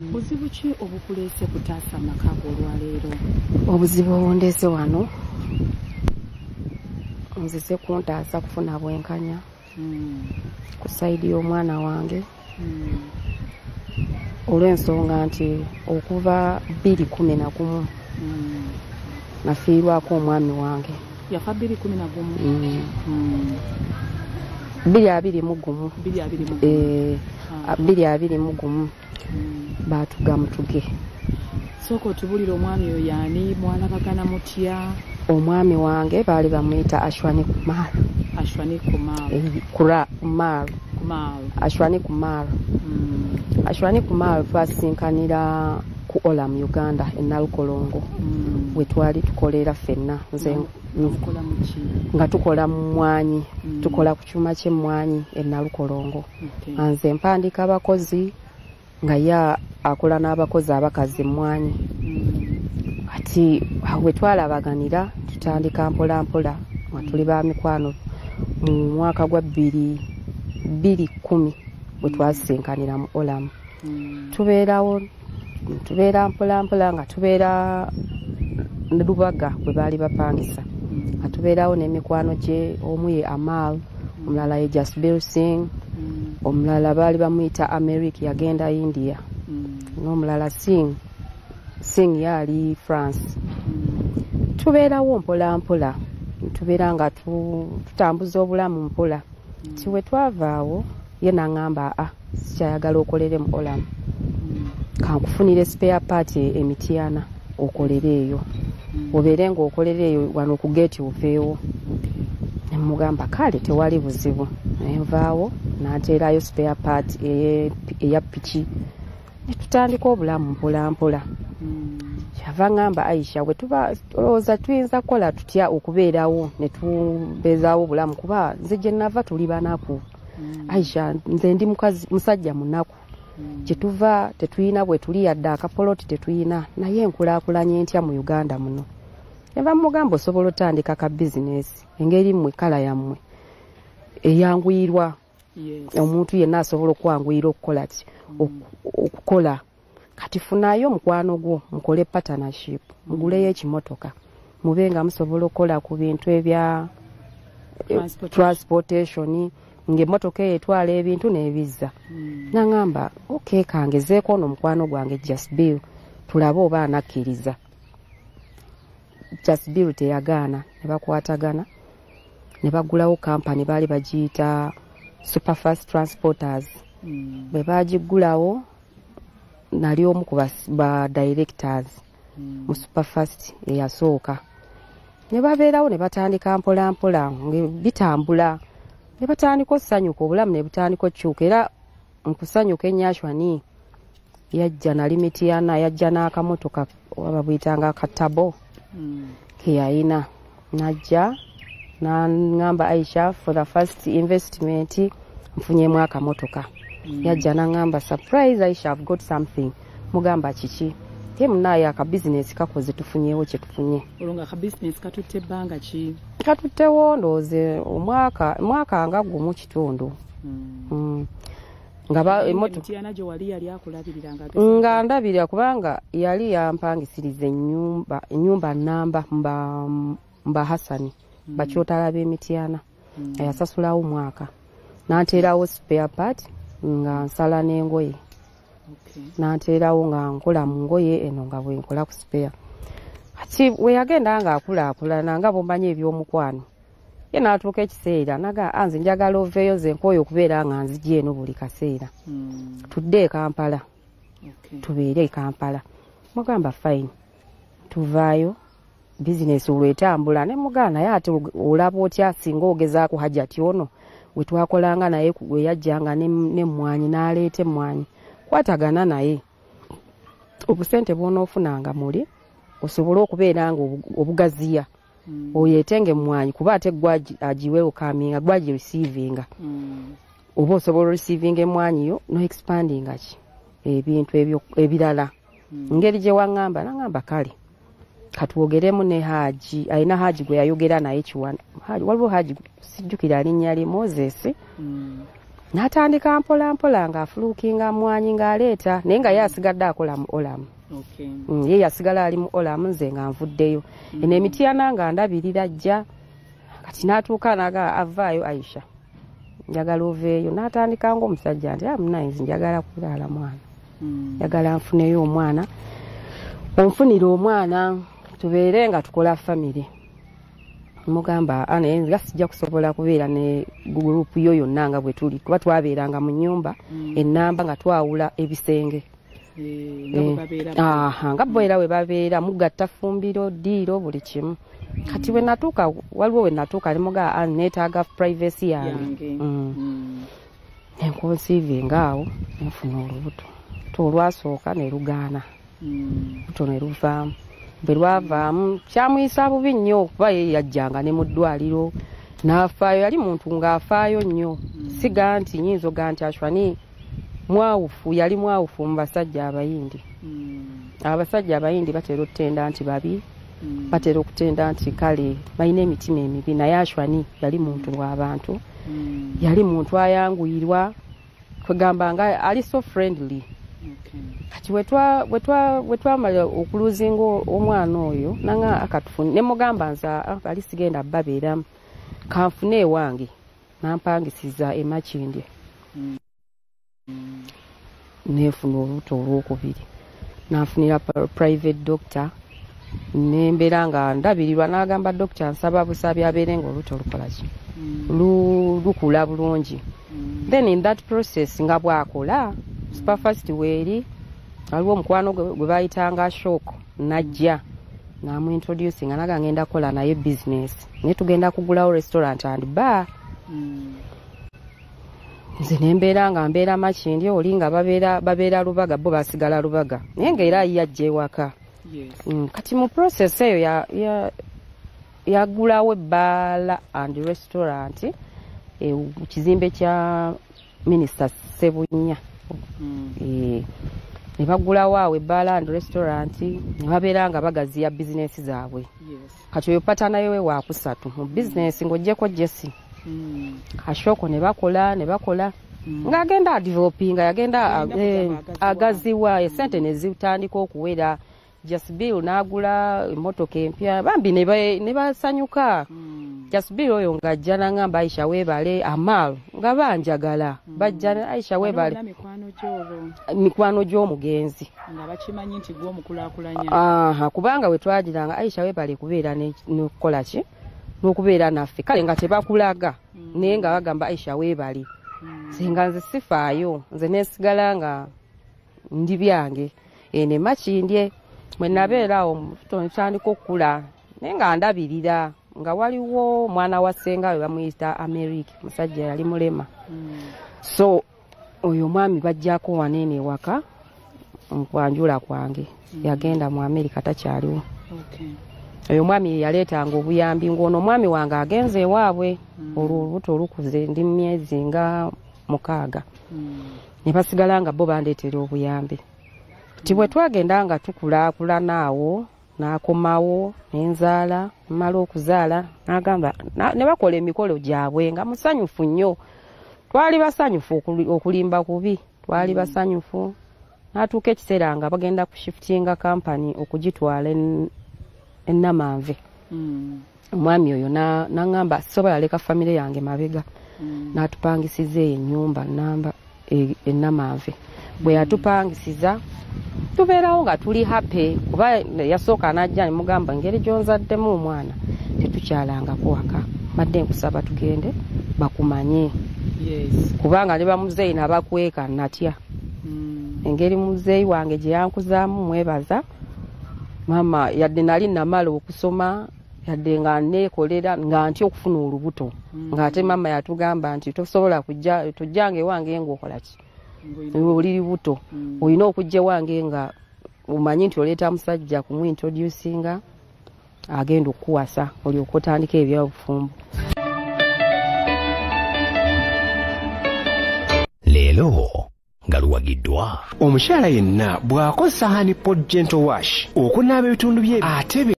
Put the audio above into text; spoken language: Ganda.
Buzibu ki obukuleese kutaasa amaka ago olwaleero? Obuzibu obundeese wano, nzize kuntaasa kufuna bwenkanya ku side y'omwana wange, olw'ensonga nti okuva 2011 nafiirwako omwami wange. Yafa 2011? 2021. 2021. 2021 baatuga mutuge. Sooka otubulire, omwami oyo yaani? Mwalabagana mutya? Omwami wange baali bamuyita Ashwani Kumar. Ashwani Kumar. Kura Kumar. Kumar. Ashwani Kumar. Ashwani Kumar twasinkanira ku Olam Uganda e Nalukolongo, we twali tukolera ffenna. Nze Mukola muki? Nga tukola mu mmwanyi, tukola ku kyuma ky'emmwanyi e Nalukolongo. Nga nze mpandiika abakozi, nga ye akola n'abakozi abakazi emmwanyi. Kati awo we twalabaganira, tutandika mpola mpola nga tuli ba mikwano mu mwaka gwa 2010 bwe twasinkanira mu Olam. Tubeerawo, tubeera mpola mpola nga tubeera Lubaga bwe baali bapangisa, nga tubeerawo n'emikwano gye. Omu ye Amal, omulala ye Jasbir Singh, omulala baali bamuyita Americ, yagenda India, n'omulala Singh. Singh ye ali France. Tubeerawo mpola mpola, tubeera nga tutambuza obulamu mpola. Ti we twavaawo, ye naŋŋamba, "Aa, sikyayagala okolere mu Olam, kankufunire spare part e Mityana okolere eyo, obeere ng'okolera eyo wano ku geeti oveewo." Nemugamba, "Kale, tewali buzibu." Nenvaawo, nanteerayo spare part eya piki, netutandika obulamu mpola mpola. Kyava ŋŋamba, "Aisha, bwe tuba olowooza tuyinza kukola tutya okubeerawo ne tubeezaawo obulamu? Kuba nze gye nava tuli banaku. Aisha, nze ndi mukazi musajja munaku, kyetuva tetuyina bwe tuli, yadde akapoloti tetuyina, naye nkulaakulanye ntya mu Uganda muno?" Neva mugamba, "Osobola otandika ka bizinesi, engeri mmwe kala yammwe eyanguyirwa, omuntu yenna asobola okwanguyira okukola ki, okukola. Kati funayo mukwano gwo, mukole partnership, muguleyo ekimotoka, mube nga musobola okukola ku bintu ebya transportation, ng'emmotoka eyo etwala ebintu n'ebizza." Naŋŋamba, "Okay, kangezeeko ono mukwano gwange Jasbill, tulabe oba anakkiriza." Jasbill teyagaana, ne bakwatagana ne bagulawo kampani, baali bagiyita Superfast Transporters. Bwe bagiggulawo, nali omu ku ba directors mu Superfast eyasooka. Ne babeerawo ne batandika mpola mpola nga bitambula, ne batandika osanyuka, obulamu ne butandika okukyuka. Era nkusanyuka ennyo, Ashwani yajja, nali Mityana, yajja n'akamotoka oba babuyitanga akatabo keyayina. Najja naŋŋamba, "Aisha, for the first investment nfunyemu akamotoka." Yajja naŋŋamba, "Surprise, Aisha, I've got something." Mugamba, "Kiki?" Ye, "Munaaye, akabizinesi kakoze, tufunyewo kyetufunye." Olwo nga akabizinesi katutte ebbanga ki? Katuttewo ndowooza omwaka, mwaka nga gumu kitundu. Nga Mityana gye wali yali akulabirira? Nga Nga ndabirira, kubanga yali yampangisiriza ennyumba, ennyumba namba mba Hasani, bakyotala b'Emityana. Yasasulawo mwaka, nanteerawo spare part nga nsala n'engoye, nanteerawo nga nkola mu ngoye eno nga bwe nkola ku spare. Kati we yagenda nga akulaakulana, nga bw'omanyi ebyomukwano, ye n'atuuka ekiseera naga, "Nze njagala oveeyo, nze nkooye okubeera nga nzija eno buli kaseera, tudde e Kampala, tubeere e Kampala." Mugamba, "Fine." Tuvaayo, bizinesi olwo etambula, ne mugamba, "Naye ate olaba otya singa ogezaako Hajati ono we twakolanga naye, we yajjanga n'emmwanyi n'aleeta emmwanyi, kwatagana naye, obusente bw'onoofunanga muli osobole okubeera nga obugaziya, oyeetenga emmwanyi, kuba ate gwe agiwelcominga, gwe agireceivinga, oba osobola oreceivinga emmwanyi yo no expandinga ki ebintu ebyo ebirala, ngeri gye waŋŋamba." Naŋŋamba, "Kale, katwogeremu ne Haji." Alina Haji gwe yayogera naye kiwana, waliwo Haji, sijjukira linnya lye, Moses. N'atandika mpola mpola ng'afuluukinga mwanyi ng'aleeta, naye nga ye asigadde akola mu Olamu. Ye yasigala ali mu Olamu, nze nga nvuddeyo. Eno emityana nga ndabirira jja. Kati n'atuuka n'agamba avaayo Aisha, njagala oveeyo. N'atandika ng'omusajja nti munnange njagala kuzaala mwana, njagala nfuneyo omwana, onfunire omwana tubeere nga tukola famire. Mugamba naye nga sijja kusobola kubeera ne gurupu yo yonna nga bwe tuli, kuba twabeeranga mu nnyumba ennamba nga twawula ebisenge. Nga bo era we babeera, mugatta ffumbiro, ddiiro, buli kimu. Kati we natuuka, waliwo we natuuka ne mugamba neetaaga privacy yange. Nenkonsiivinga awo nenfuna olubuto. Olwasooka ne lugaana, olubuto ne luvaamu. Bwe lwavaamu kyamuyisa bubi nnyo, kuba ye yajjanga ne mu ddwaliro n'afaayo. Yali muntu ng'afaayo nnyo, siga nti nnyinza oga nti Ashwani mwawufu, yali mwawufu mu basajja Abayindi. Abasajja Abayindi batera okutenda nti babi, batera okutenda nti kale balina emitima emibi, naye Ashwani yali muntu w'abantu, yali muntu ayanguyirwa, kwegamba nga ali so friendly. Kati bwe twamala okuluzinga omwana oyo nanga akatufune, ne mugamba nze ali sigenda babeeramu, kanfune ewange, nampangisiza e Makindye. Neefuna olubuto olwokubiri, nanfunira private doctor, nembeera nga ndabirirwa. N'agamba doctor nsaba busabi abeere nga olubuto lukola ki, lukula bulungi. Then in that process nga bwakola superfast weeri, waliwo omukwano gwe bayitanga Ashok, najja namuintroducing, naga ngenda kukola naye business, naye tugenda kugulawo restaurant and bar. Nze nembeera nga mbeera Makindye, oli nga babeera Lubaga, bo basigala Lubaga, naye nga era yajja ewaka. Kati mu process eyo yagulawo ebbaala and restaurant mu kizimbe kya Minisita Ssebunya. Ne bagulawo awo ebbaala and restaurant, ne babeera nga bagaziya bizinesi zaabwe. Kati oyo patana we waakusatu mu bizinesi ng'oggyeko Jesse. Ashoko ne bakola ng'agenda adevelopinga, yagenda agaziwa, esente ne zitandika okuwera. Jasbil n'agula emmotoka empya, bambi ne basanyuka. Jasbil oyo ng'ajja n'angamba Aisha weebale, Amal nga banjagala, bajja Aisha weebale, mikwano gy'omugenzi nga bakimanyi nti gwe omukulaakulanya. Kubanga we twagiranga Aisha weebale kubeera n'okukola ki, n'okubeera naffe, kale nga tebakulaga, naye nga bagamba Aisha weebale. Nze nga nze sifaayo, nze neesigala nga ndi byange. Eno e Makindye bwe nabeera awo ntandika okukula, naye nga ndabirira, nga waliwo omwana wa ssenga we bamuyita Amerika, musajja yali mulema. So oyo omwami bajjako waneene ewaka nkwanjula kwange, yagenda mu Amerika takyaliwo. Oyo omwami ye yaleetanga obuyambi, ng'ono omwami wange agenze ewaabwe, olwo olubuto olukuze ndi mu myezi nga 6, ne basigala nga bo bandeetera obuyambi. Ti bwe twagenda nga tukulaakulana awo, n'akomawo nenzaala, mmala okuzaala n'agamba ne bakola emikolo gyabwe nga musanyufu nnyo. Twali basanyufu, okulimba kubi, twali basanyufu. N'atuuka ekiseera nga bagenda kushiftinga kampani okugitwala e Namanve. Omwami oyo n'aŋŋamba sisobola leka famire yange mabega, n'atupangisiza eyo ennyumba namba e Namanve. Bwe yatupangisiza tubeerawo nga tuli happy, kuba yasooka n'ajja ne mugamba engeri gy'onzaddemu omwana tetukyalangako waka, mbadde nkusaba tugende bakumanye. Kubanga ne bamuzeeyi nabakweka natya. Engeri muzeeyi wange gye yankuzaamu mwebaza mama, yadde nali namala okusoma, yadde nga neekolera nga ntya okufuna olubuto, ng'ate mama yatugamba nti tosobola kujja, tojjanga ewange ng'okola ki, oli lubuto, olina okujja ewange nga omanyi nti oleeta musajja kumuintroducinga agenda okukuwasa olyoke otandike ebyobufumbo. Leero nga luwagiddwa omukyala yenna bw'akozesa Honey Pot Gentle Wash okunaaba ebitundu bye ate